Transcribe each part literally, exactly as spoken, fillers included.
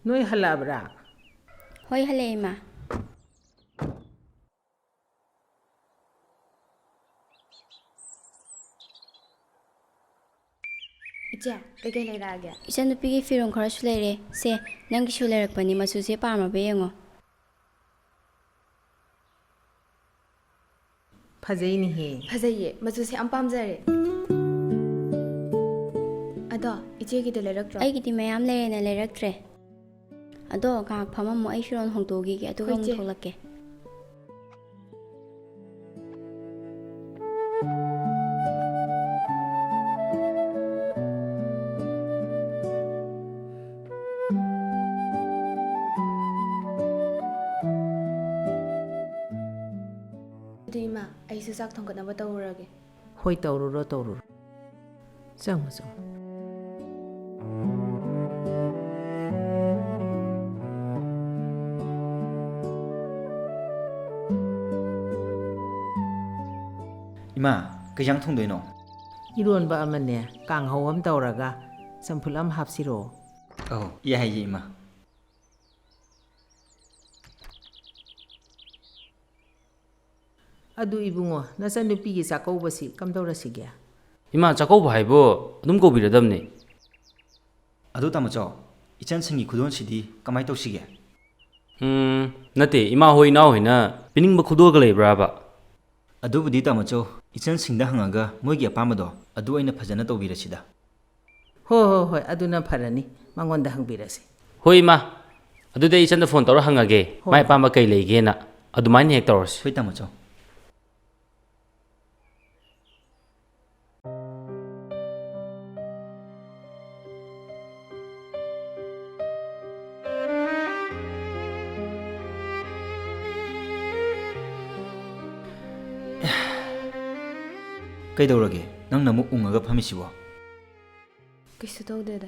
ꯅꯣꯏ ꯍꯜꯂꯛꯑꯕ꯭ꯔꯥ? ꯍꯣꯏ, ꯍꯜꯂꯛꯑꯦ, ꯏꯃꯥ꯫ ꯏꯆꯦ, ꯀꯩꯀꯩ ꯂꯩꯔꯛꯑꯒꯦ? ꯏꯆꯟꯅꯨꯄꯤꯒꯤ ꯐꯤꯔꯣꯜ ꯈꯔꯁꯨ ꯂꯩꯔꯦ꯫ ꯁꯦ, ꯅꯪꯒꯤꯁꯨ ꯂꯩꯔꯛꯄꯅꯤ, ꯃꯆꯨꯁꯦ ꯄꯥꯝꯃꯕ ꯌꯦꯡꯉꯣ꯫ ꯐꯖꯩꯅꯦꯍꯦ꯫ ꯐꯖꯩꯌꯦ, ꯃꯆꯨꯁꯦ ꯌꯥꯝ ꯄꯥꯝꯖꯔꯦ꯫ ꯑꯗꯣ, ꯏꯆꯦꯒꯤꯗꯤ ꯂꯩꯔꯛꯇ꯭ꯔꯣ? ꯑꯩꯒꯤꯗꯤ ꯃꯌꯥꯝ ꯂꯩꯔꯦꯅ ꯂꯩꯔꯛꯇ꯭ꯔꯦ꯫ ꯑꯗꯣ, ꯉꯥꯏꯍꯥꯛ ꯐꯝꯃꯝꯃꯣ, ꯑꯩ ꯐꯤꯔꯣꯜ ꯍꯣꯡꯗꯣꯛꯎꯈꯤꯒꯦ, ꯑꯗꯨꯒ ꯍꯣꯏ, ꯑꯃꯨꯛ ꯏꯆꯦ꯫ ꯊꯣꯛꯂꯛꯀꯦ꯫ ꯑꯗꯨ ꯏꯃꯥ, ꯑꯩꯁꯨ ꯆꯥꯛ ꯊꯣꯡꯒꯠꯅꯕ ꯇꯧꯔꯨꯔꯒꯦ꯫ ꯍꯣꯏ, ꯇꯧꯔꯨꯔꯣ, ꯇꯧꯔꯨꯔꯣ꯫ ꯆꯪꯉꯣ, ꯆꯪꯉꯣ꯫ ꯏꯃꯥ, ꯀꯩ ꯏꯟꯖꯥꯡ ꯊꯣꯡꯗꯣꯏꯅꯣ? ꯏꯔꯣꯟꯕ ꯑꯃꯅꯦ, ꯀꯥꯡꯍꯧ ꯑꯃ ꯇꯧꯔꯒ, ꯆꯝꯐꯨꯠ ꯑꯃ ꯍꯥꯞꯁꯤꯔꯣ? ꯑꯧ, ꯌꯥꯏꯌꯦ, ꯏꯃꯥ꯫ ꯑꯗꯨ ꯏꯕꯨꯡꯉꯣ, ꯅꯆꯟꯅꯨꯄꯤꯒꯤ ꯆꯥꯛꯀꯧꯕꯁꯤ ꯀꯝꯗꯧꯔꯁꯤꯒꯦ? ꯏꯃꯥ, ꯆꯥꯛꯀꯧꯕ ꯍꯥꯏꯕꯨ ꯑꯗꯨꯝ ꯀꯧꯕꯤꯔꯗꯕꯅꯦ꯫ ꯑꯗꯨ ꯇꯥꯃꯣꯆꯧ, ꯏꯆꯟꯁꯤꯡꯒꯤ ꯈꯨꯗꯣꯜꯁꯤꯗꯤ ꯀꯃꯥꯏ ꯇꯧꯁꯤꯒꯦ? ꯎꯝ, ꯅꯠꯇꯦ, ꯏꯃꯥ ꯍꯣꯏ, ꯏꯅꯥꯎ ꯍꯣꯏꯅ ꯄꯤꯅꯤꯡꯕ ꯈꯨꯗꯣꯜꯒ ꯂꯩꯕ꯭ꯔꯥꯕ? ꯑꯗꯨꯕꯨꯗꯤ ꯇꯥꯃꯣꯆꯧ, ꯏꯆꯟꯁꯤꯡꯗ ꯍꯪꯉꯒ ꯃꯣꯏꯒꯤ ꯑꯄꯥꯝꯕꯗꯣ ꯑꯗꯨ ꯑꯣꯏꯅ ꯐꯖꯅ ꯇꯧꯕꯤꯔꯁꯤꯗ꯫ ꯍꯣ, ꯍꯣ, ꯍꯣꯏ, ꯑꯗꯨꯅ ꯐꯔꯅꯤ꯫ ꯃꯉꯣꯟꯗ ꯍꯪꯕꯤꯔꯁꯤ꯫ ꯍꯣꯏ, ꯏꯃꯥ꯫ ꯑꯗꯨꯗꯤ ꯑꯩ ꯏꯆꯟꯗ ꯐꯣꯟ ꯇꯧꯔ ꯍꯪꯉꯒꯦ, ꯍꯣꯏ, ꯃꯥꯏ ꯍꯣꯏ꯫ ꯑꯄꯥꯝꯕ ꯀꯩ ꯂꯩꯒꯦꯅ꯫ ꯑꯗꯨꯃꯥꯏꯅ ꯍꯦꯛ ꯇꯧꯔꯁꯤ꯫ ꯍꯣꯏ, ꯇꯥꯃꯣꯆꯧ꯫ ꯀꯩꯗꯧꯔꯒꯦ? ꯅꯪꯅ ꯑꯃꯨꯛ ꯎꯪꯉꯒ ꯐꯝꯃꯤꯁꯤꯕꯣ? ꯀꯩꯁꯨ ꯇꯧꯗꯦꯗ꯫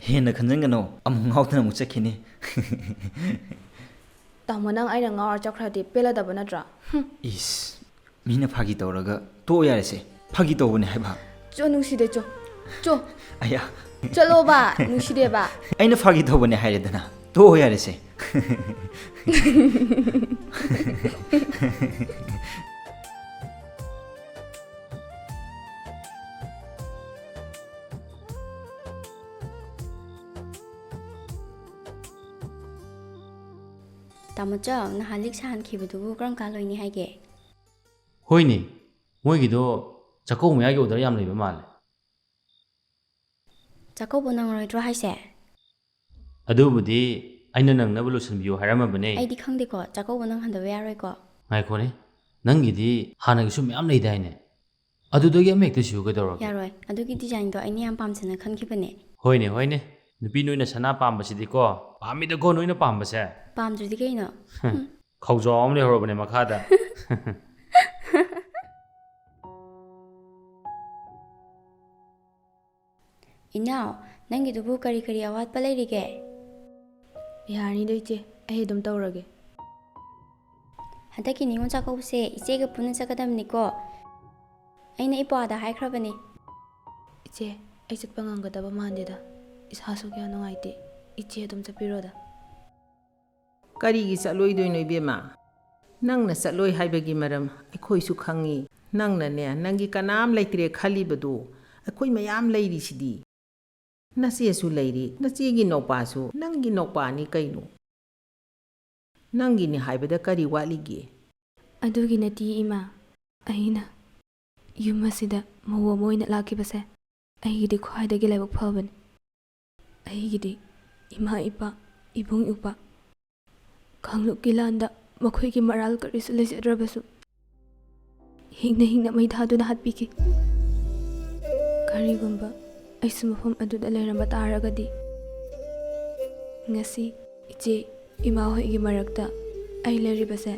ꯍꯦꯟꯅ ꯈꯟꯖꯟꯒꯅꯣ, ꯑꯃꯨꯛ ꯉꯥꯎꯗꯅ ꯑꯃꯨꯛ ꯆꯠꯈꯤꯅꯤ꯫ ꯇꯥꯃꯣ, ꯅꯪ ꯑꯩꯅ ꯉꯥꯎꯔ ꯆꯠꯈ꯭ꯔꯗꯤ ꯄꯦꯜꯂꯗꯕ ꯅꯠꯇ꯭ꯔꯥ? ꯍꯨꯝ꯫ ꯏꯁ, ꯃꯤꯅ ꯐꯥꯒꯤ ꯇꯧꯔꯒ ꯇꯣꯛꯑꯣ ꯌꯥꯔꯦꯁꯦ, ꯐꯥꯒꯤ ꯇꯧꯕꯅꯦ ꯍꯥꯏꯕ꯫ ꯆꯣ, ꯅꯨꯡꯁꯤꯗꯦ, ꯆꯣ꯫ ꯆꯣ꯫ ꯑꯌꯥ꯫ ꯆꯠꯂꯣꯕ, ꯅꯨꯡꯁꯤꯗꯦꯕ꯫ ꯑꯩꯅ ꯐꯥꯒꯤ ꯇꯧꯕꯅꯦ ꯍꯥꯏꯔꯦꯗꯅ, ꯇꯣꯛꯑꯣ ꯌꯥꯔꯦꯁꯦ꯫ ꯇꯥꯃꯣꯆꯧ, ꯅꯍꯥꯟ ꯂꯤꯛ ꯁꯥꯍꯟꯈꯤꯕꯗꯨꯕꯨ ꯀꯔꯝ ꯀꯥꯟ ꯂꯣꯏꯅꯤ ꯍꯥꯏꯒꯦ? ꯍꯣꯏꯅꯦ, ꯃꯣꯏꯒꯤꯗꯣ ꯆꯥꯛꯀꯧ ꯃꯌꯥꯒꯤ order ꯌꯥꯝ ꯂꯩꯕ ꯃꯥꯜꯂꯦ꯫ ꯆꯥꯛꯀꯧꯕ ꯅꯪꯉꯔꯣꯏꯗ꯭ꯔꯣ ꯍꯥꯏꯁꯦ? ꯑꯗꯨꯕꯨꯗꯤ ꯑꯩꯅ ꯅꯪꯅꯕ ꯂꯣꯏꯁꯤꯟꯕꯤꯌꯨ ꯍꯥꯏꯔꯝꯃꯕꯅꯦ꯫ ꯑꯩꯗꯤ ꯈꯪꯗꯦꯀꯣ, ꯆꯥꯛꯀꯧꯕ ꯅꯪꯍꯟꯗꯕ ꯌꯥꯔꯣꯏꯀꯣ꯫ ꯉꯥꯏꯈꯣꯅꯦ, ꯅꯪꯒꯤꯗꯤ ꯍꯥꯟꯅꯒꯤꯁꯨ ꯃꯌꯥꯝ ꯂꯩꯗꯥꯏꯅꯦ? ꯑꯗꯨꯗꯒꯤ ꯑꯃ ꯍꯦꯛꯇ ꯁꯤꯌꯨ ꯀꯩꯗꯧꯔꯒꯦ? ꯌꯥꯔꯣꯏ, ꯑꯗꯨꯒꯤ designꯗꯣ ꯑꯩꯅ ꯌꯥꯝ ꯄꯥꯝꯖꯅ ꯈꯟꯈꯤꯕꯅꯦ꯫ ꯍꯣꯏꯅꯦ, ꯍꯣꯏꯅꯦ, ꯅꯨꯄꯤ ꯅꯣꯏꯅ ꯁꯅꯥ ꯄꯥꯝꯕꯁꯤꯗꯤꯀꯣ, ꯄꯥꯝꯃꯤꯗꯀꯣ ꯅꯣꯏꯅ ꯄꯥꯝꯕꯁꯦ꯫ ꯄꯥꯝꯗ꯭ꯔꯗꯤ ꯀꯩꯅꯣ? ꯍꯝ, ꯈꯧꯖꯥꯎ ꯑꯃ ꯂꯩꯍꯧꯔꯕꯅꯦ ꯃꯈꯥꯗ꯫ ꯏꯅꯥꯎ, ꯅꯪꯒꯤꯗꯨꯕꯨ ꯀꯔꯤ ꯀꯔꯤ ꯑꯋꯥꯠꯄ ꯂꯩꯔꯤꯒꯦ? ꯌꯥꯔꯅꯤꯗ ꯏꯆꯦ, ꯑꯩ ꯑꯗꯨꯝ ꯇꯧꯔꯒꯦ꯫ ꯍꯟꯗꯛꯀꯤ ꯅꯤꯉꯣꯜ ꯆꯥꯛꯀꯧꯕꯁꯦ ꯏꯆꯦꯒ ꯄꯨꯟꯅ ꯆꯠꯀꯗꯕꯅꯤꯀꯣ꯫ ꯑꯩꯅ ꯏꯄ꯭ꯋꯥꯗ ꯍꯥꯏꯈ꯭ꯔꯕꯅꯤ꯫ ꯏꯆꯦ, ꯑꯩ ꯆꯠꯄ ꯉꯝꯒꯗꯕ ꯃꯥꯟꯗꯦꯗ꯫ ꯏꯁꯥꯁꯨ ꯀꯌꯥ ꯅꯨꯡꯉꯥꯏꯇꯦ꯫ ꯏꯆꯦ ꯑꯗꯨꯝ ꯆꯠꯄꯤꯔꯣꯗ꯫ ꯀꯔꯤꯒꯤ ꯆꯠꯂꯣꯏꯗꯣꯏꯅꯣ, ꯏꯕꯦꯝꯃ? ꯅꯪꯅ ꯆꯠꯂꯣꯏ ꯍꯥꯏꯕꯒꯤ ꯃꯔꯝ ꯑꯩꯈꯣꯏꯁꯨ ꯈꯪꯉꯤ꯫ ꯅꯪꯅꯅꯦ, ꯅꯪꯒꯤ ꯀꯅꯥꯝ ꯂꯩꯇ꯭ꯔꯦ ꯈꯜꯂꯤꯕꯗꯨ, ꯑꯩꯈꯣꯏ ꯃꯌꯥꯝ ꯂꯩꯔꯤꯁꯤꯗꯤ꯫ ꯅꯆꯦꯁꯨ ꯂꯩꯔꯤ, ꯅꯆꯦꯒꯤ ꯅꯧꯄꯥꯁꯨ ꯅꯪꯒꯤ ꯅꯧꯄꯥꯅꯤ ꯀꯩꯅꯣ꯫ ꯅꯪꯒꯤꯅꯤ ꯍꯥꯏꯕꯗ ꯀꯔꯤ ꯋꯥꯠꯂꯤꯒꯦ? ꯑꯗꯨꯒꯤ ꯅꯠꯇꯦ, ꯏꯃꯥ꯫ ꯑꯩꯅ ꯌꯨꯝ ꯑꯁꯤꯗ ꯃꯧ ꯑꯃ ꯑꯣꯏꯅ ꯂꯥꯛꯈꯤꯕꯁꯦ ꯑꯩꯒꯤꯗꯤ ꯈ꯭ꯋꯥꯏꯗꯒꯤ ꯂꯥꯏꯕꯛ ꯐꯕꯅꯤ꯫ ꯑꯩꯒꯤꯗꯤ ꯏꯃꯥ ꯏꯄꯥ, ꯏꯕꯨꯡ ꯏꯄ꯭ꯋꯥ, ꯀꯥꯡꯂꯨꯞꯀꯤ ꯂꯥꯟꯗ ꯃꯈꯣꯏꯒꯤ ꯃꯔꯥꯜ ꯀꯔꯤꯁꯨ ꯂꯩꯖꯗ꯭ꯔꯕꯁꯨ, ꯍꯤꯡꯅ ꯍꯤꯡꯅ ꯃꯩ ꯊꯥꯗꯨꯅ ꯍꯥꯠꯄꯤꯈꯤ꯫ ꯀꯔꯤꯒꯨꯝꯕ ꯑꯩꯁꯨ ꯃꯐꯝ ꯑꯗꯨꯗ ꯂꯩꯔꯝꯕ ꯇꯥꯔꯒꯗꯤ, ꯉꯁꯤ ꯏꯆꯦ, ꯏꯃꯥ ꯍꯣꯏꯒꯤ ꯃꯔꯛꯇ ꯑꯩ ꯂꯩꯔꯤꯕꯁꯦ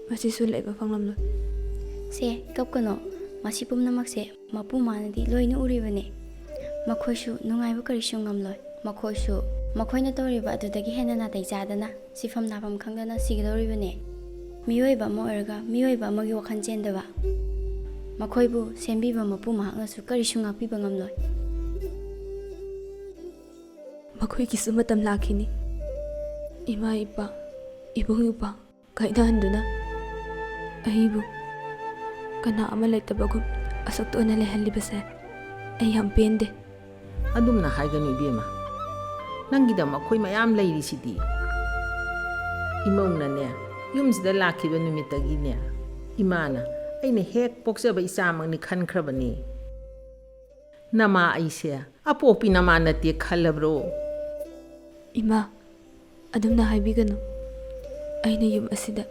ꯃꯁꯤꯁꯨ ꯂꯩꯕ ꯐꯪꯂꯝꯂꯣꯏ꯫ ꯁꯦ, ꯀꯞꯀꯅꯣ꯫ ꯃꯁꯤ ꯄꯨꯝꯅꯃꯛꯁꯦ ꯃꯄꯨ ꯃꯥꯅꯗꯤ ꯂꯣꯏꯅ ꯎꯔꯤꯕꯅꯤ꯫ ꯃꯈꯣꯏꯁꯨ ꯅꯨꯡꯉꯥꯏꯕ ꯀꯔꯤꯁꯨ ꯉꯝꯂꯣꯏ꯫ ꯃꯈꯣꯏꯁꯨ ꯃꯈꯣꯏꯅ ꯇꯧꯔꯤꯕ ꯑꯗꯨꯗꯒꯤ ꯍꯦꯟꯅ ꯅꯥꯇꯩ ꯆꯥꯗꯅ, ꯁꯤꯐꯝ ꯅꯥꯐꯝ ꯈꯪꯗꯅ ꯁꯤꯒꯗꯧꯔꯤꯕꯅꯤ꯫ ꯃꯤꯑꯣꯏꯕ ꯑꯃ ꯑꯣꯏꯔꯒ ꯃꯤꯑꯣꯏꯕ ꯑꯃꯒꯤ ꯋꯥꯈꯜ ꯆꯦꯟꯗꯕ, ꯃꯈꯣꯏꯕꯨ ꯁꯦꯝꯕꯤꯕ ꯃꯄꯨ ꯃꯍꯥꯛꯅꯁꯨ ꯀꯔꯤꯁꯨ ꯉꯥꯛꯄꯤꯕ ꯉꯝꯂꯣꯏ꯫ ꯃꯈꯣꯏꯒꯤꯁꯨ ꯃꯇꯝ ꯂꯥꯛꯈꯤꯅꯤ꯫ ꯏꯃꯥ ꯏꯄꯥ, ꯏꯕꯨꯡ ꯏꯄ꯭ꯋꯥ ꯀꯥꯏꯅꯍꯟꯗꯨꯅ ꯑꯩꯕꯨ ꯀꯅꯥ ꯑꯃ ꯂꯩꯇꯕꯒꯨꯝ ꯑꯁꯨꯛ ꯇꯣꯏꯅ ꯂꯩꯍꯜꯂꯤꯕꯁꯦ ꯑꯩ ꯌꯥꯝ ꯄꯦꯟꯗꯦ꯫ ꯑꯗꯨꯝꯅ ꯍꯥꯏꯒꯅꯨ ꯏꯕꯦꯝꯃ, ꯅꯪꯒꯤꯗꯃꯛ ꯑꯩꯈꯣꯏ ꯃꯌꯥꯝ ꯂꯩꯔꯤꯁꯤꯗꯤ꯫ ꯏꯃꯧꯅꯅꯦ, ꯌꯨꯝꯁꯤꯗ ꯂꯥꯛꯈꯤꯕ ꯅꯨꯃꯤꯠꯇꯒꯤꯅꯦ, ꯏꯃꯥꯅ ꯑꯩꯅ ꯍꯦꯛ ꯄꯣꯛꯆꯕ ꯏꯆꯥꯃꯛꯅꯤ ꯈꯟꯈ꯭ꯔꯕꯅꯤ꯫ ꯅꯃꯥ ꯑꯩꯁꯦ ꯑꯄꯣꯛꯄꯤ ꯅꯃꯥ ꯅꯠꯇꯦ ꯈꯜꯂꯕ꯭ꯔꯣ? ꯏꯃꯥ, ꯑꯗꯨꯝꯅ ꯍꯥꯏꯕꯤꯒꯅꯨ꯫ ꯑꯩꯅ ꯌꯨꯝ ꯑꯁꯤꯗ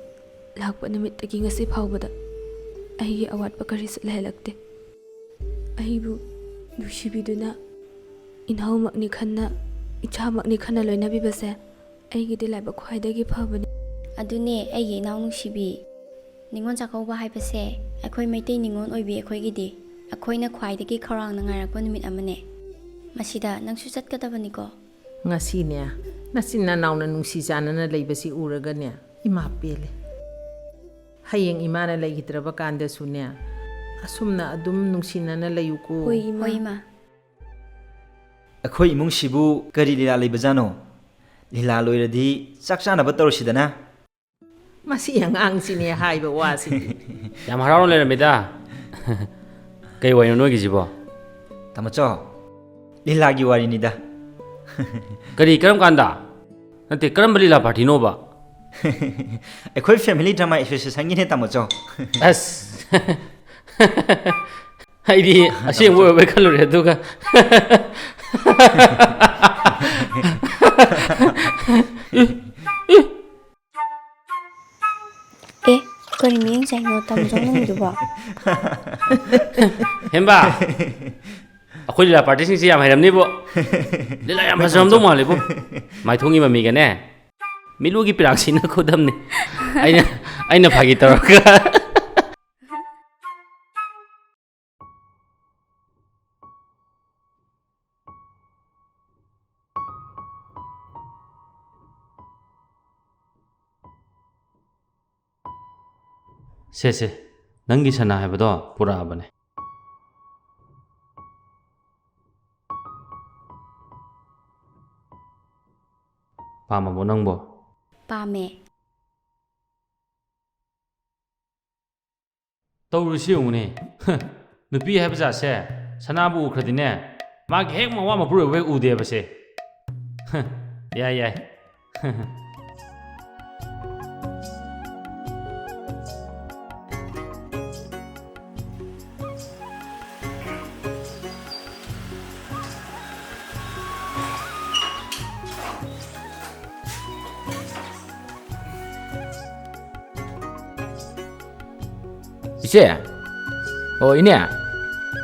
ꯂꯥꯛꯄ ꯅꯨꯃꯤꯠꯇꯒꯤ ꯉꯁꯤ ꯐꯥꯎꯕꯗ ꯑꯩꯒꯤ ꯑꯋꯥꯠꯄ ꯀꯔꯤꯁꯨ ꯂꯩꯍꯜꯂꯛꯇꯦ꯫ ꯑꯩꯕꯨ ꯅꯨꯡꯁꯤꯕꯤꯗꯨꯅ ꯏꯅꯥꯎꯃꯛꯅꯤ ꯈꯟꯅ, ꯏꯆꯥꯃꯛꯅꯤ ꯈꯟꯅ ꯂꯣꯏꯅꯕꯤꯕꯁꯦ ꯑꯩꯒꯤꯗꯤ ꯂꯥꯏꯕꯛ ꯈ꯭ꯋꯥꯏꯗꯒꯤ ꯐꯕꯅꯤ꯫ ꯑꯗꯨꯅꯦ ꯑꯩꯒꯤ ꯏꯅꯥꯎ ꯅꯨꯡꯁꯤꯕꯤ, ꯅꯤꯉꯣꯜ ꯆꯥꯛꯀꯧꯕ ꯍꯥꯏꯕꯁꯦ ꯑꯩꯈꯣꯏ ꯃꯩꯇꯩ ꯅꯤꯉꯣꯜ ꯑꯣꯏꯕꯤ ꯑꯩꯈꯣꯏꯒꯤꯗꯤ ꯑꯩꯈꯣꯏꯅ ꯈ꯭ꯋꯥꯏꯗꯒꯤ ꯈꯧꯔꯥꯡꯅ ꯉꯥꯏꯔꯛꯄ ꯅꯨꯃꯤꯠ ꯑꯃꯅꯦ꯫ ꯃꯁꯤꯗ ꯅꯪꯁꯨ ꯆꯠꯀꯗꯕꯅꯤꯀꯣ꯫ ꯉꯁꯤꯅꯦ, ꯅꯆꯤꯟ ꯅꯅꯥꯎꯅ ꯅꯨꯡꯁꯤ ꯆꯥꯟꯅꯅ ꯂꯩꯕꯁꯤ ꯎꯔꯒꯅꯦ, ꯏꯃꯥ ꯄꯦꯜꯂꯦ꯫ ꯍꯌꯦꯡ ꯏꯃꯥꯅ ꯂꯩꯈꯤꯗ꯭ꯔꯕ ꯀꯥꯟꯗꯁꯨꯅꯦ, ꯑꯁꯨꯝꯅ ꯑꯗꯨꯝ ꯅꯨꯡꯁꯤꯅꯅ ꯂꯩꯌꯨꯀꯣ꯫ ꯍꯣꯏ, ꯏꯃꯥ꯫ ꯍꯣꯏ, ꯏꯃꯥ꯫ ꯑꯩꯈꯣꯏ ꯏꯃꯨꯡꯁꯤꯕꯨ ꯀꯔꯤ ꯂꯤꯂꯥ ꯂꯩꯕꯖꯥꯠꯅꯣ? ꯂꯤꯂꯥ ꯂꯣꯏꯔꯗꯤ ꯆꯥꯛ ꯆꯥꯅꯕ ꯇꯧꯔꯁꯤꯗꯅ꯫ ꯃꯁꯤ ꯑꯉꯥꯡꯁꯤꯅꯦ ꯍꯥꯏꯕ ꯋꯥꯁꯤꯗꯤ꯫ ꯌꯥꯝ ꯍꯔꯥꯎꯅ ꯂꯩꯔꯝꯃꯤꯗ꯫ ꯀꯩ ꯋꯥꯔꯤꯅꯣ ꯅꯣꯏꯒꯤꯁꯤꯕꯣ? ꯇꯥꯃꯣꯆꯧ, ꯂꯤꯂꯥꯒꯤ ꯋꯥꯔꯤꯅꯤꯗ꯫ ꯀꯔꯤ, ꯀꯔꯝ ꯀꯥꯟꯗ? ꯅꯠꯇꯦ, ꯀꯔꯝꯕ ꯂꯤꯂꯥ ꯄꯥꯔꯇꯤꯅꯣꯕ? ꯑꯩꯈꯣꯏ family drama associationꯒꯤꯅꯦ, ꯇꯥꯃꯣꯆꯧ꯫ ꯑꯁ꯫ ꯑꯩꯗꯤ ꯑꯁꯦꯡꯕ ꯑꯣꯏꯔꯕꯣꯏ ꯈꯜꯂꯨꯔꯦ, ꯑꯗꯨꯒ꯫ ꯑꯦ, ꯀꯔꯤ ꯃꯤꯠꯌꯦꯡ ꯆꯥꯏꯅꯣ ꯇꯥꯃꯣꯆꯧ ꯅꯪꯒꯤꯗꯨꯕꯣ? ꯍꯦꯝꯕꯥ, ꯑꯩꯈꯣꯏ ꯂꯤꯂꯥ ꯄꯥꯔꯇꯤꯁꯤꯡꯁꯤ ꯌꯥꯝ ꯍꯩꯔꯝꯅꯤꯕꯣ꯫ ꯂꯤꯂꯥ ꯌꯥꯝ ꯐꯖꯔꯝꯗꯧ ꯃꯥꯜꯂꯤꯕꯣ꯫ ꯃꯥꯏꯊꯣꯡꯒꯤ ꯃꯃꯤꯒꯅꯦ, ꯃꯤꯠꯂꯨꯒꯤ ꯄꯤꯔꯥꯡꯁꯤꯅ ꯈꯨꯗꯝꯅꯤ꯫ ꯑꯩꯅ, ꯑꯩꯅ ꯐꯥꯒꯤ ꯇꯧꯔꯒ꯫ ꯁꯦ, ꯁꯦ, ꯅꯪꯒꯤ ꯁꯅꯥ ꯍꯥꯏꯕꯗꯣ ꯄꯨꯔꯛꯑꯕꯅꯦ꯫ ꯄꯥꯝꯃꯕꯣ ꯅꯪꯕꯣ? ꯄꯥꯝꯃꯦ꯫ ꯇꯧꯔꯤꯁꯤ ꯌꯦꯡꯉꯨꯅꯦ꯫ ꯅꯨꯄꯤ ꯍꯥꯏꯕ ꯖꯥꯠꯁꯦ ꯁꯅꯥꯕꯨ ꯎꯈ꯭ꯔꯗꯤꯅꯦ, ꯃꯥꯒꯤ ꯍꯦꯛ ꯃꯋꯥ ꯃꯄꯨꯔꯣꯏꯕ ꯍꯦꯛ ꯎꯗꯦꯕꯁꯦ꯫ ꯌꯥꯏ, ꯌꯥꯏ꯫ ꯏꯆꯦ꯫ ꯑꯣ, ꯏꯅꯦ꯫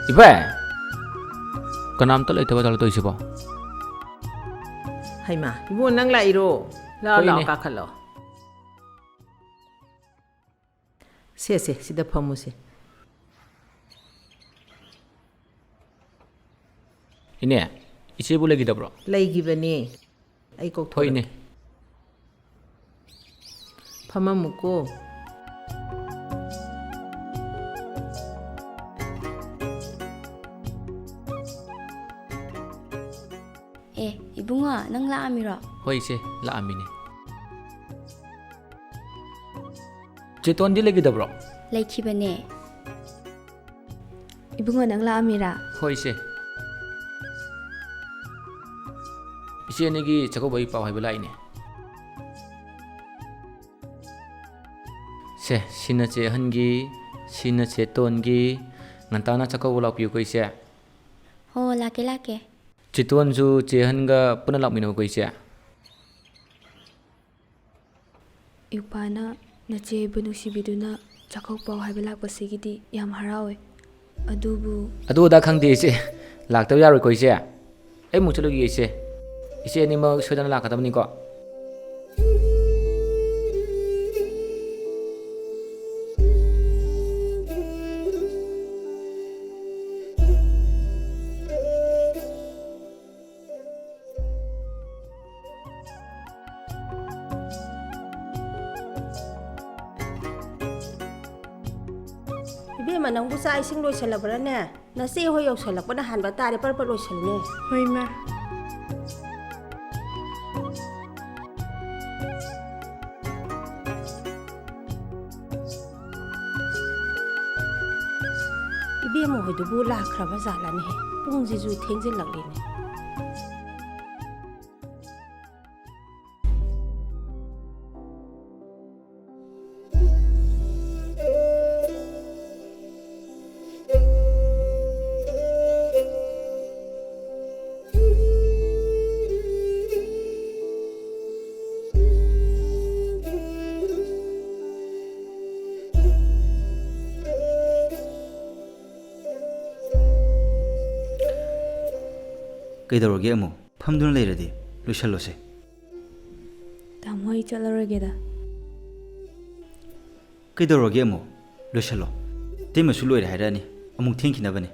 ꯏꯕꯥꯏ꯫ ꯀꯅꯥꯝꯇ ꯂꯩꯇꯕ ꯖꯥꯠꯂꯣ ꯇꯧꯔꯤꯁꯤꯕꯣ? ꯍꯩꯃꯥ, ꯏꯕꯨꯡꯉꯣ, ꯅꯪ ꯂꯥꯛꯏꯔꯣ? ꯂꯥꯛꯑꯣ, ꯍꯣꯏ, ꯂꯥꯛꯑꯣ, ꯏꯅꯦ꯫ ꯀꯥꯈꯠꯂꯣ꯫ ꯁꯦ, ꯁꯦ, ꯁꯤꯗ ꯐꯝꯃꯨꯁꯦ꯫ ꯏꯅꯦ, ꯏꯆꯦꯕꯨ ꯂꯩꯈꯤꯗꯕ꯭ꯔꯣ? ꯂꯩꯈꯤꯕꯅꯦ꯫ ꯑꯩ ꯀꯧꯊꯣꯔꯛꯀꯦ꯫ ꯍꯣꯏꯅꯦ꯫ ꯐꯝꯃꯝꯃꯨꯀꯣ꯫ ꯑꯦ, ꯏꯕꯨꯡꯉꯣ, ꯅꯪ ꯂꯥꯛꯑꯝꯃꯤꯔꯣ? ꯍꯣꯏ, ꯏꯆꯦ, ꯂꯥꯛꯑꯝꯃꯤꯅꯦ꯫ ꯆꯦꯇꯣꯟꯗꯤ ꯂꯩꯈꯤꯗꯕ꯭ꯔꯣ? ꯂꯩꯈꯤꯕꯅꯦ꯫ ꯏꯕꯨꯡꯉꯣ, ꯅꯪ ꯂꯥꯛꯑꯝꯃꯤꯔꯥ? ꯍꯣꯏ, ꯏꯆꯦ꯫ ꯏꯆꯦ ꯑꯅꯤꯒꯤ ꯆꯥꯛꯀꯧꯕꯒꯤ ꯄꯥꯎ ꯍꯥꯏꯕ ꯂꯥꯛꯏꯅꯦ꯫ ꯁꯦ, ꯁꯤꯅ ꯆꯦ ꯑꯍꯟꯒꯤ, ꯁꯤꯅ ꯆꯦ ꯇꯣꯟꯒꯤ꯫ ꯉꯟꯇꯥꯅ ꯆꯥꯛꯀꯧꯕ ꯂꯥꯛꯄꯤꯌꯨꯀꯣ, ꯏꯆꯦ꯫ ꯍꯣ, ꯂꯥꯛꯀꯦ, ꯂꯥꯛꯀꯦ꯫ ꯆꯦ ꯇꯣꯟꯁꯨ ꯆꯦ ꯑꯍꯟꯒ ꯄꯨꯟꯅ ꯂꯥꯛꯃꯤꯟꯅꯧꯀꯣ, ꯏꯆꯦ꯫ ꯏꯎꯄꯥꯅ ꯅꯆꯦꯕꯨ ꯅꯨꯡꯁꯤꯕꯤꯗꯨꯅ ꯆꯥꯛꯀꯧ ꯄꯥꯎ ꯍꯥꯏꯕ ꯂꯥꯛꯄꯁꯤꯒꯤꯗꯤ ꯌꯥꯝ ꯍꯔꯥꯎꯋꯦ꯫ ꯑꯗꯨꯕꯨ ꯑꯗꯨ ꯑꯗꯥ ꯈꯪꯗꯦ, ꯏꯆꯦ꯫ ꯂꯥꯛꯇꯕ ꯌꯥꯔꯣꯏꯀꯣ, ꯏꯆꯦ꯫ ꯑꯩ ꯑꯃꯨꯛ ꯆꯠꯂꯨꯈꯤꯒꯦ, ꯏꯆꯦ꯫ ꯏꯆꯦ ꯑꯅꯤꯃꯛ ꯁꯣꯏꯗꯅ ꯂꯥꯛꯀꯗꯕꯅꯤꯀꯣ꯫ ꯏꯕꯦꯝꯃ, ꯅꯪꯕꯨ ꯆꯥꯛ ꯏꯁꯤꯡ ꯂꯣꯏꯁꯜꯂꯕ꯭ꯔꯥꯅꯦ? ꯅꯆꯦ ꯍꯣꯏ ꯌꯧꯁꯜꯂꯛꯄꯅ ꯍꯥꯟꯕ ꯇꯥꯔꯦ, ꯄꯔ ꯄꯔ ꯂꯣꯏꯁꯜꯂꯨꯅꯦ꯫ ꯍꯣꯏ, ꯏꯃꯥ꯫ ꯏꯕꯦꯝꯃ ꯍꯣꯏꯗꯨꯕꯨ ꯂꯥꯛꯈ꯭ꯔꯕ ꯖꯥꯠꯂꯅꯦꯍꯦ? ꯄꯨꯡꯁꯤꯁꯨ ꯊꯦꯡꯖꯤꯜꯂꯛꯂꯦꯅꯦ꯫ ꯀꯩꯗꯧꯔꯒꯦ ꯑꯃꯨꯛ? ꯐꯝꯗꯨꯅ ꯂꯩꯔꯗꯤ ꯂꯣꯏꯁꯜꯂꯣꯁꯦ꯫ ꯇꯥꯃꯣ, ꯑꯩ ꯆꯠꯂꯔꯣꯏꯒꯦꯗ꯫ ꯀꯩꯗꯧꯔꯒꯦ ꯑꯃꯨꯛ? ꯂꯣꯏꯁꯜꯂꯣ꯫ ꯏꯇꯩꯃꯁꯨ ꯂꯣꯏꯔꯦ ꯍꯥꯏꯔꯛꯑꯅꯤ꯫ ꯑꯃꯨꯛ ꯊꯦꯡꯈꯤꯅꯕꯅꯦ꯫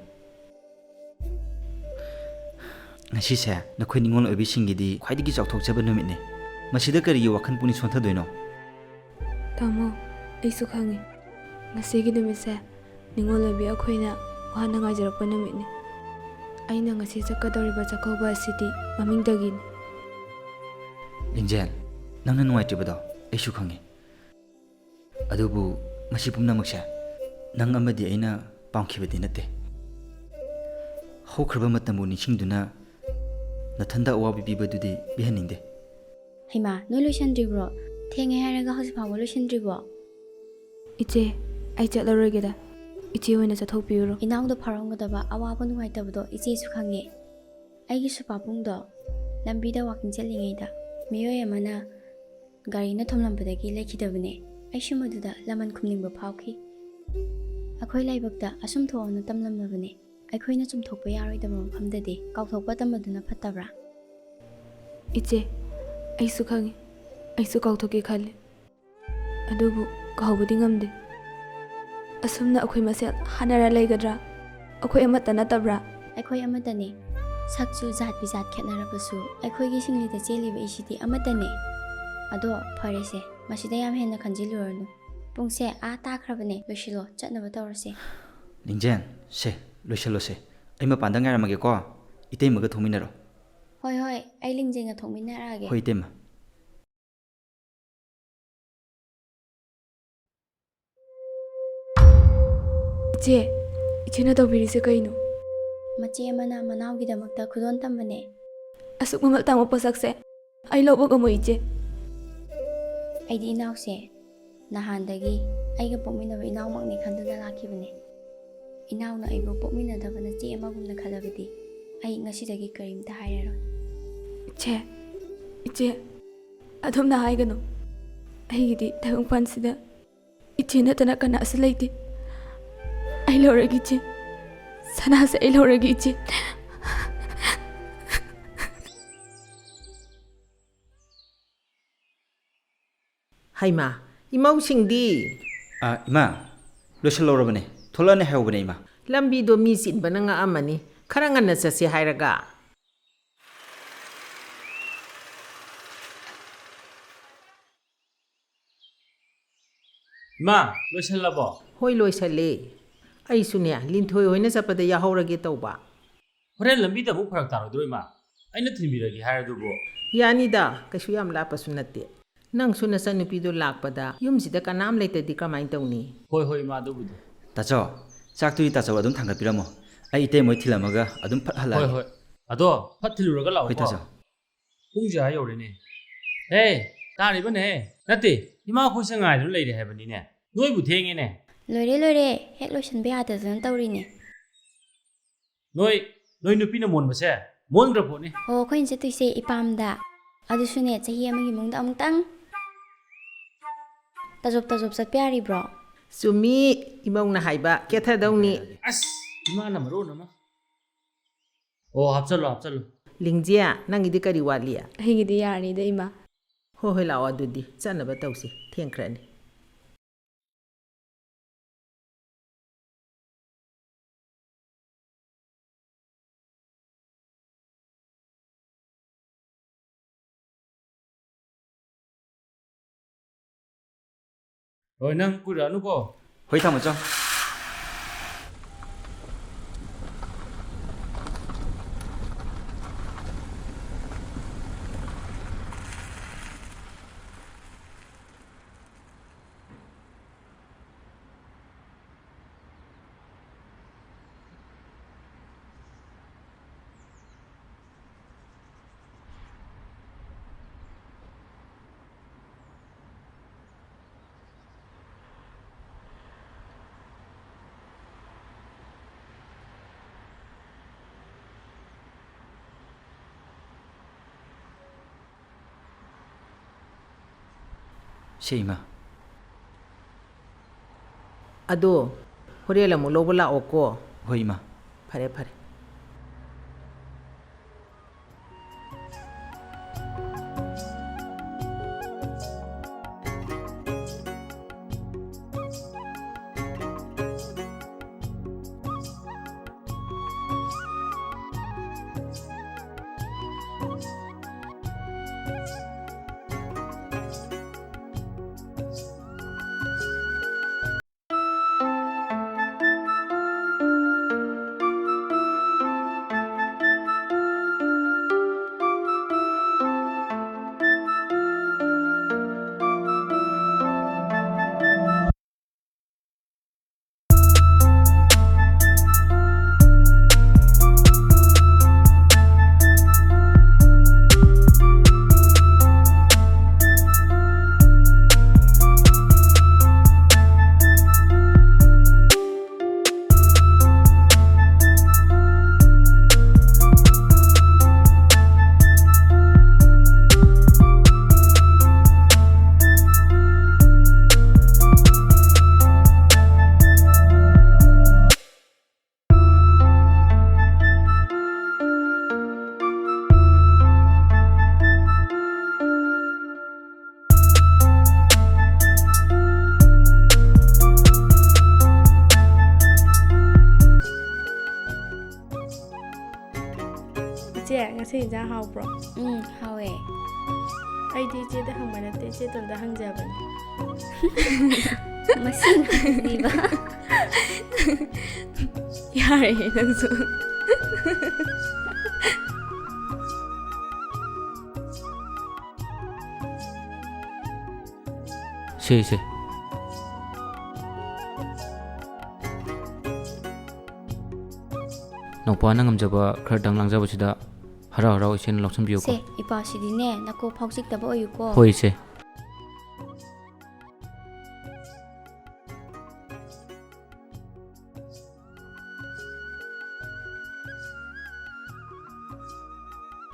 ꯉꯁꯤꯁꯦ ꯅꯈꯣꯏ ꯅꯤꯉꯣꯜ ꯑꯣꯏꯕꯤꯁꯤꯡꯒꯤꯗꯤ ꯈ꯭ꯋꯥꯏꯗꯒꯤ ꯆꯥꯎꯊꯣꯛꯆꯕ ꯅꯨꯃꯤꯠꯅꯤ꯫ ꯃꯁꯤꯗ ꯀꯔꯤꯒꯤ ꯋꯥꯈꯜ ꯄꯨꯛꯅꯤꯡ ꯁꯣꯟꯊꯗꯣꯏꯅꯣ? ꯇꯥꯃꯣ, ꯑꯩꯁꯨ ꯈꯪꯉꯤ꯫ ꯉꯁꯤꯒꯤ ꯅꯨꯃꯤꯠꯁꯦ ꯅꯤꯉꯣꯜ ꯑꯣꯏꯕꯤ ꯑꯩꯈꯣꯏꯅ ꯋꯥꯅ ꯉꯥꯏꯖꯔꯛꯄ ꯅꯨꯃꯤꯠꯅꯤ꯫ ꯑꯩꯅ ꯉꯁꯤ ꯆꯠꯀꯗꯧꯔꯤꯕ ꯆꯥꯛꯀꯧꯕ ꯑꯁꯤꯗꯤ ꯃꯃꯤꯡꯗꯒꯤꯅꯤ꯫ ꯂꯤꯡꯖꯦꯜ, ꯅꯪꯅ ꯅꯨꯡꯉꯥꯏꯇ꯭ꯔꯤꯕꯗꯣ ꯑꯩꯁꯨ ꯈꯪꯉꯤ꯫ ꯑꯗꯨꯕꯨ ꯃꯁꯤ ꯄꯨꯝꯅꯃꯛꯁꯦ ꯅꯪ ꯑꯃꯗꯤ ꯑꯩꯅ ꯄꯥꯝꯈꯤꯕꯗꯤ ꯅꯠꯇꯦ꯫ ꯍꯧꯈ꯭ꯔꯕ ꯃꯇꯝꯕꯨ ꯅꯤꯡꯁꯤꯡꯗꯨꯅ ꯅꯊꯟꯗ ꯑꯋꯥꯕ ꯄꯤꯕꯗꯨꯗꯤ ꯄꯤꯍꯟꯅꯤꯡꯗꯦ꯫ ꯍꯩꯃꯥ, ꯅꯣꯏ ꯂꯣꯏꯁꯟꯗ꯭ꯔꯤꯕ꯭ꯔꯣ? ꯊꯦꯡꯉꯦ ꯍꯥꯏꯔꯒ ꯍꯧꯖꯤꯛ ꯐꯥꯎꯕ ꯂꯣꯏꯁꯟꯗ꯭ꯔꯤꯕꯣ? ꯏꯆꯦ, ꯑꯩ ꯆꯠꯂꯔꯣꯏꯒꯦꯗ꯫ ꯏꯆꯦ ꯑꯣꯏꯅ ꯆꯠꯊꯣꯛꯄꯤꯔꯨꯔꯣ꯫ ꯏꯅꯥꯎꯗ ꯐꯥꯎꯔꯝꯒꯗꯕ ꯑꯋꯥꯕ ꯅꯨꯡꯉꯥꯏꯇꯕꯗꯣ ꯏꯆꯦꯁꯨ ꯈꯪꯉꯦ꯫ ꯑꯩꯒꯤꯁꯨ ꯄꯥꯕꯨꯡꯗꯣ ꯂꯝꯕꯤꯗ ꯋꯥꯀꯤꯡ ꯆꯠꯂꯤꯉꯩꯗ ꯃꯤꯑꯣꯏ ꯑꯃꯅ ꯒꯥꯔꯤꯅ ꯊꯣꯝꯂꯝꯕꯗꯒꯤ ꯂꯩꯈꯤꯗꯕꯅꯦ꯫ ꯑꯩꯁꯨ ꯃꯗꯨꯗ ꯂꯃꯟ ꯈꯨꯝꯅꯤꯡꯕ ꯐꯥꯎꯈꯤ꯫ ꯑꯩꯈꯣꯏ ꯂꯥꯏꯕꯛꯇ ꯑꯁꯨꯝ ꯊꯣꯛꯑꯣꯅ ꯇꯝꯂꯝꯂꯕꯅꯦ꯫ ꯑꯩꯈꯣꯏꯅ ꯆꯨꯝꯊꯣꯛꯄ ꯌꯥꯔꯣꯏꯗꯕ ꯃꯐꯝꯗꯗꯤ ꯀꯥꯎꯊꯣꯛꯄ ꯇꯝꯕꯗꯨꯅ ꯐꯠꯇꯕ꯭ꯔꯥ? ꯏꯆꯦ, ꯑꯩꯁꯨ ꯈꯪꯉꯤ꯫ ꯑꯩꯁꯨ ꯀꯥꯎꯊꯣꯛꯀꯦ ꯈꯜꯂꯤ꯫ ꯑꯗꯨꯕꯨ ꯀꯥꯎꯕꯗꯤ ꯉꯝꯗꯦ꯫ ꯑꯁꯨꯝꯅ ꯑꯩꯈꯣꯏ ꯃꯁꯦꯜ ꯍꯥꯠꯅꯔ ꯂꯩꯒꯗ꯭ꯔꯥ? ꯑꯩꯈꯣꯏ ꯑꯃꯠꯇ ꯅꯠꯇꯕ꯭ꯔꯥ? ꯑꯩꯈꯣꯏ ꯑꯃꯠꯇꯅꯦ꯫ ꯁꯛꯁꯨ ꯖꯥꯠ ꯕꯤꯖꯥꯠ ꯈꯦꯠꯅꯔꯕꯁꯨ ꯑꯩꯈꯣꯏꯒꯤ ꯁꯤꯡꯂꯤꯗ ꯆꯦꯜꯂꯤꯕ ꯏꯁꯤꯗꯤ ꯑꯃꯠꯇꯅꯦ꯫ ꯑꯗꯣ ꯐꯔꯦꯁꯦ, ꯃꯁꯤꯗ ꯌꯥꯝ ꯍꯦꯟꯅ ꯈꯟꯖꯤꯜꯂꯨꯔꯅꯨ꯫ ꯄꯨꯡꯁꯦ ꯑꯥ ꯇꯥꯈ꯭ꯔꯕꯅꯦ, ꯂꯣꯏꯁꯤꯜꯂꯣ, ꯆꯠꯅꯕ ꯇꯧꯔꯁꯦ꯫ ꯂꯤꯡꯖꯦꯜ, ꯁꯦ, ꯂꯣꯏꯁꯤꯜꯂꯣꯁꯦ꯫ ꯑꯩ ꯃꯄꯥꯟꯗ ꯉꯥꯏꯔꯝꯃꯒꯦꯀꯣ꯫ ꯏꯇꯩꯃꯒ ꯊꯣꯛꯃꯤꯟꯅꯔꯣ꯫ ꯍꯣꯏ, ꯍꯣꯏ, ꯑꯩ ꯂꯤꯡꯖꯦꯜꯒ ꯊꯣꯛꯃꯤꯟꯅꯔꯛꯑꯒꯦ꯫ ꯍꯣꯏ, ꯏꯇꯩꯃ꯫ ꯏꯆꯦ, ꯏꯆꯦꯅ ꯇꯧꯕꯤꯔꯤꯁꯦ ꯀꯩꯅꯣ? ꯃꯆꯦ ꯑꯃꯅ ꯃꯅꯥꯎꯒꯤꯗꯃꯛꯇ ꯈꯨꯗꯣꯜ ꯇꯝꯕꯅꯦ꯫ ꯑꯁꯨꯛ ꯃꯃꯜ ꯇꯥꯡꯕ ꯄꯣꯠꯁꯛꯁꯦ ꯑꯩ ꯂꯧꯕ ꯉꯝꯃꯣꯏ, ꯏꯆꯦ꯫ ꯑꯩꯗꯤ ꯏꯅꯥꯎꯁꯦ ꯅꯍꯥꯟꯗꯒꯤ ꯑꯩꯒ ꯄꯣꯛꯃꯤꯟꯅꯕ ꯏꯅꯥꯎꯃꯛꯅꯤ ꯈꯟꯗꯨꯅ ꯂꯥꯛꯈꯤꯕꯅꯦ꯫ ꯏꯅꯥꯎꯅ ꯑꯩꯕꯨ ꯄꯣꯛꯃꯤꯟꯅꯗꯕ ꯅꯆꯦ ꯑꯃꯒꯨꯝꯅ ꯈꯜꯂꯕꯗꯤ ꯑꯩ ꯉꯁꯤꯗꯒꯤ ꯀꯔꯤꯝꯇ ꯍꯥꯏꯔꯔꯣꯏ꯫ ꯏꯆꯦ, ꯏꯆꯦ, ꯑꯗꯨꯝꯅ ꯍꯥꯏꯒꯅꯨ꯫ ꯑꯩꯒꯤꯗꯤ ꯇꯥꯏꯕꯪꯄꯥꯟꯁꯤꯗ ꯏꯆꯦ ꯅꯠꯇꯅ ꯀꯅꯥꯁꯨ ꯂꯩꯇꯦ꯫ ꯑꯩ ꯂꯧꯔꯒꯦ, ꯏꯆꯦ꯫ ꯁꯅꯥꯁꯦ ꯑꯩ ꯂꯧꯔꯒꯦ, ꯏꯆꯦ꯫ ꯍꯩꯃꯥ, ꯏꯃꯧꯁꯤꯡꯗꯤ? ꯑ, ꯏꯃꯥ, ꯂꯣꯏꯁꯤꯜꯍꯧꯔꯕꯅꯦ꯫ ꯊꯣꯛꯂꯛꯑꯅꯤ ꯍꯥꯏꯍꯧꯕꯅꯦ, ꯏꯃꯥ꯫ ꯂꯝꯕꯤꯗꯣ ꯃꯤ ꯆꯤꯟꯕꯅ ꯉꯛꯑꯝꯃꯅꯤ꯫ ꯈꯔ ꯉꯟꯅ ꯆꯠꯁꯦ ꯍꯥꯏꯔꯒ꯫ ꯏꯃꯥ, ꯂꯣꯏꯁꯜꯂꯕꯣ? ꯍꯣꯏ, ꯂꯣꯏꯁꯜꯂꯦ꯫ ꯑꯩꯁꯨꯅꯦ, ꯂꯤꯟꯊꯣꯏ ꯍꯣꯏꯅ ꯆꯠꯄꯗ ꯌꯥꯍꯧꯔꯒꯦ ꯇꯧꯕ꯫ ꯍꯣꯔꯦꯟ ꯂꯝꯕꯤꯗ ꯑꯃꯨꯛ ꯐꯔꯛ ꯇꯥꯔꯣꯏꯗ꯭ꯔꯣ, ꯏꯃꯥ? ꯑꯩꯅ ꯊꯤꯟꯕꯤꯔꯒꯦ ꯍꯥꯏꯔꯗꯨꯕꯨ꯫ ꯌꯥꯅꯤꯗ, ꯀꯩꯁꯨ ꯌꯥꯝ ꯂꯥꯞꯄꯁꯨ ꯅꯠꯇꯦ꯫ ꯅꯪꯁꯨ ꯅꯆꯟꯅꯨꯄꯤꯗꯣ ꯂꯥꯛꯄꯗ ꯌꯨꯝꯁꯤꯗ ꯀꯅꯥꯝ ꯂꯩꯇꯗꯤ ꯀꯃꯥꯏꯅ ꯇꯧꯅꯤ? ꯍꯣꯏ, ꯍꯣꯏ, ꯏꯃꯥ, ꯑꯗꯨꯕꯨꯗꯤ꯫ ꯇꯥꯆꯧ, ꯆꯥꯛꯇꯨꯗꯤ ꯇꯥꯆꯧ ꯑꯗꯨꯝ ꯊꯥꯡꯒꯠꯄꯤꯔꯝꯃꯣ꯫ ꯑꯩ ꯏꯇꯩꯃ ꯍꯣꯏ ꯊꯤꯜꯂꯝꯃꯒ ꯑꯗꯨꯝ ꯐꯠ ꯍꯣꯏ, ꯍꯜꯂꯛꯑꯒꯦ꯫ ꯍꯣꯏ꯫ ꯑꯗꯣ ꯐꯠ ꯊꯤꯜꯂꯨꯔꯒ ꯂꯥꯛꯑꯣꯀꯣ꯫ ꯍꯣꯏ, ꯇꯥꯆꯧ꯫ ꯄꯨꯡꯁꯦ ꯑꯥ ꯌꯧꯔꯦꯅꯦ꯫ ꯍꯦ, ꯇꯥꯔꯤꯕꯅꯦ꯫ ꯅꯠꯇꯦ, ꯏꯃꯥ ꯑꯩꯈꯣꯏꯁꯦ ꯉꯥꯏꯗꯨꯅ ꯂꯩꯔꯦ ꯍꯥꯏꯕꯅꯤꯅꯦ꯫ ꯅꯣꯏꯕꯨ ꯊꯦꯡꯉꯦꯅꯦ꯫ ꯂꯣꯏꯔꯦ, ꯂꯣꯏꯔꯦ꯫ ꯍꯦꯛ ꯂꯣꯏꯁꯟꯕ ꯌꯥꯗꯗꯅ ꯇꯧꯔꯤꯅꯦ꯫ ꯅꯣꯏ, ꯅꯣꯏ ꯅꯨꯄꯤꯅ ꯃꯣꯟꯕꯁꯦ ꯃꯣꯟꯈ꯭ꯔ ꯄꯣꯠꯅꯤ꯫ ꯑꯣ, ꯑꯩꯈꯣꯏꯅ ꯆꯠꯇꯣꯏꯁꯦ ꯏꯄꯥꯝꯗ꯫ ꯑꯗꯨꯁꯨꯅꯦ, ꯆꯍꯤ ꯑꯃꯒꯤ ꯃꯅꯨꯡꯗ ꯑꯃꯨꯛꯇꯪ꯫ ꯇꯥꯖꯣꯞ ꯇꯥꯖꯣꯞ ꯆꯠꯄ ꯌꯥꯔꯤꯕ꯭ꯔꯣ? ꯆꯨꯝꯃꯤ, ꯏꯃꯧꯅ ꯍꯥꯏꯕ, ꯀꯦꯊꯗꯧꯅꯤ꯫ ꯑꯁ, ꯏꯃꯥꯅ ꯃꯔꯣꯟ ꯑꯃ꯫ ꯑꯣ, ꯍꯥꯞꯆꯜꯂꯣ, ꯍꯥꯞꯆꯜꯂꯣ꯫ ꯂꯤꯡꯖꯦ, ꯅꯪꯒꯤꯗꯤ ꯀꯔꯤ ꯋꯥꯠꯂꯤ? ꯑꯩꯒꯤꯗꯤ ꯌꯥꯔꯅꯤꯗ, ꯏꯃꯥ꯫ ꯍꯣꯏ, ꯍꯣꯏ, ꯂꯥꯛꯑꯣ, ꯑꯗꯨꯗꯤ ꯆꯠꯅꯕ ꯇꯧꯁꯤ, ꯊꯦꯡꯈ꯭ꯔꯅꯤ꯫ ꯍꯣꯏ, ꯅꯪ ꯀꯨꯏꯔꯛꯑꯅꯨꯀꯣ꯫ ꯍꯣꯏ, ꯇꯥꯃꯣꯆꯧ꯫ ꯁꯤ ꯏꯃꯥ꯫ ꯑꯗꯣ ꯍꯣꯔꯦꯟ ꯑꯃꯨꯛ ꯂꯧꯕ ꯂꯥꯛꯑꯣꯀꯣ꯫ ꯍꯣꯏ ꯏꯃꯥ꯫ ꯐꯔꯦ, ꯐꯔꯦ꯫ ꯏꯆꯦ, ꯉꯁꯤ ꯏꯟꯖꯥꯡ ꯍꯥꯎꯕ꯭ꯔꯣ? ꯎꯝ, ꯍꯥꯎꯋꯦ꯫ ꯑꯩꯗꯤ ꯏꯆꯦꯗ ꯍꯪꯕ ꯅꯠꯇꯦ, ꯏꯆꯦꯇꯣꯟꯗ ꯍꯪꯖꯕꯅꯦ꯫ ꯃꯁꯤꯡ ꯍꯪꯕꯤꯕ꯫ ꯌꯥꯔꯦ ꯅꯪꯁꯨ꯫ ꯁꯦ, ꯁꯦ꯫ ꯅꯧꯄꯥꯅ ꯉꯝꯖꯕ ꯈꯔꯗꯪ ꯂꯥꯡꯖꯕꯁꯤꯗ ꯍꯔꯥꯎ ꯍꯔꯥꯎ ꯏꯆꯦꯅ ꯂꯧꯁꯤꯟꯕꯤꯌꯨꯀꯣ꯫ ꯁꯦ, ꯏꯄꯥꯁꯤꯗꯤꯅꯦ, ꯅꯀꯣꯛ ꯐꯥꯎꯖꯤꯛꯇꯕ ꯑꯣꯏꯌꯨꯀꯣ꯫ ꯍꯣꯏ, ꯏꯆꯦ꯫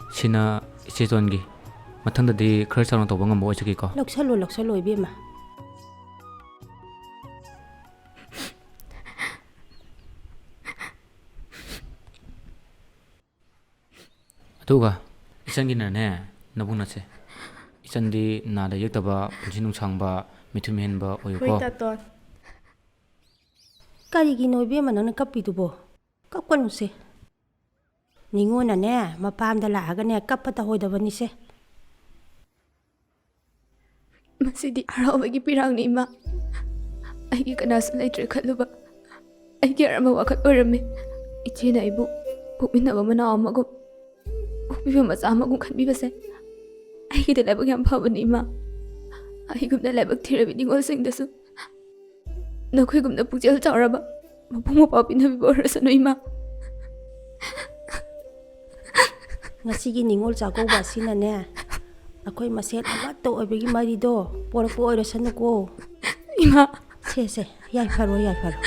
ꯁꯤꯅ ꯏꯆꯦꯇꯣꯟꯒꯤ꯫ ꯃꯊꯪꯗꯗꯤ ꯈꯔ ꯆꯥꯎꯅ ꯇꯧꯕ ꯉꯝꯕ ꯑꯣꯏꯖꯒꯦꯀꯣ꯫ ꯂꯧꯁꯜꯂꯣ, ꯂꯧꯁꯜꯂꯣ, ꯏꯕꯦꯝꯃ꯫ ꯑꯗꯨꯒ ꯏꯆꯟꯒꯤꯅꯅꯦ, ꯅꯕꯨꯡꯅꯁꯦ, ꯏꯆꯟꯗꯤ ꯅꯥꯗ ꯌꯦꯛꯇꯕ, ꯄꯨꯟꯁꯤ ꯅꯨꯡꯁꯥꯡꯕ, ꯃꯤꯊꯨꯝ ꯍꯦꯟꯕ ꯑꯣꯏꯌꯨꯀꯣ꯫ ꯍꯣꯏ, ꯇꯥꯇꯣꯟ꯫ ꯀꯔꯤꯒꯤꯅꯣ ꯏꯕꯦꯝꯃ ꯅꯪꯅ ꯀꯞꯄꯤꯗꯨꯕꯣ? ꯀꯞꯀꯅꯨꯁꯦ꯫ ꯅꯤꯉꯣꯟꯅꯅꯦ, ꯃꯄꯥꯝꯗ ꯂꯥꯛꯑꯒꯅꯦ, ꯀꯞꯄ ꯇꯧꯍꯣꯏꯗꯕꯅꯤꯁꯦ꯫ ꯃꯁꯤꯗꯤ ꯍꯔꯥꯎꯕꯒꯤ ꯄꯤꯔꯥꯡꯅꯤ, ꯏꯃꯥ꯫ ꯑꯩꯒꯤ ꯀꯅꯥꯁꯨ ꯂꯩꯇ꯭ꯔꯦ ꯈꯜꯂꯨꯕ ꯑꯩꯒꯤ ꯑꯔꯥꯟꯕ ꯋꯥꯈꯜ ꯑꯣꯏꯔꯝꯃꯤ꯫ ꯏꯆꯦꯅ ꯑꯩꯕꯨ ꯄꯣꯛꯃꯤꯟꯅꯕ ꯃꯅꯥꯎ ꯑꯃꯒꯨꯝ, ꯄꯣꯛꯄꯤꯕ ꯃꯆꯥ ꯑꯃꯒꯨꯝ ꯈꯟꯕꯤꯕꯁꯦ ꯑꯩꯒꯤꯗꯤ ꯂꯥꯏꯕꯛ ꯌꯥꯝ ꯐꯕꯅꯤ, ꯏꯃꯥ꯫ ꯑꯩꯒꯨꯝꯅ ꯂꯥꯏꯕꯛ ꯊꯤꯔꯕꯤ ꯅꯤꯉꯣꯜꯁꯤꯡꯗꯁꯨ ꯅꯈꯣꯏꯒꯨꯝꯅ ꯄꯨꯛꯆꯦꯜ ꯆꯥꯎꯔꯕ ꯃꯕꯨꯡ ꯃꯧꯄ꯭ꯋꯥ ꯄꯤꯅꯕꯤꯕ ꯑꯣꯏꯔꯁꯅꯨ, ꯏꯃꯥ꯫ ꯉꯁꯤꯒꯤ ꯅꯤꯉꯣꯜ ꯆꯥꯛꯀꯧꯕ ꯑꯁꯤꯅꯅꯦ, ꯑꯩꯈꯣꯏ ꯃꯁꯦꯜ ꯑꯃꯠꯇ ꯑꯣꯏꯕꯒꯤ ꯃꯔꯤꯗꯣ ꯄꯣꯔꯛꯄ ꯑꯣꯏꯔꯁꯅꯨꯀꯣ꯫ ꯏꯃꯥ꯫ ꯁꯦ, ꯁꯦ, ꯌꯥꯏꯐꯔꯣ, ꯌꯥꯏꯐꯔꯣ꯫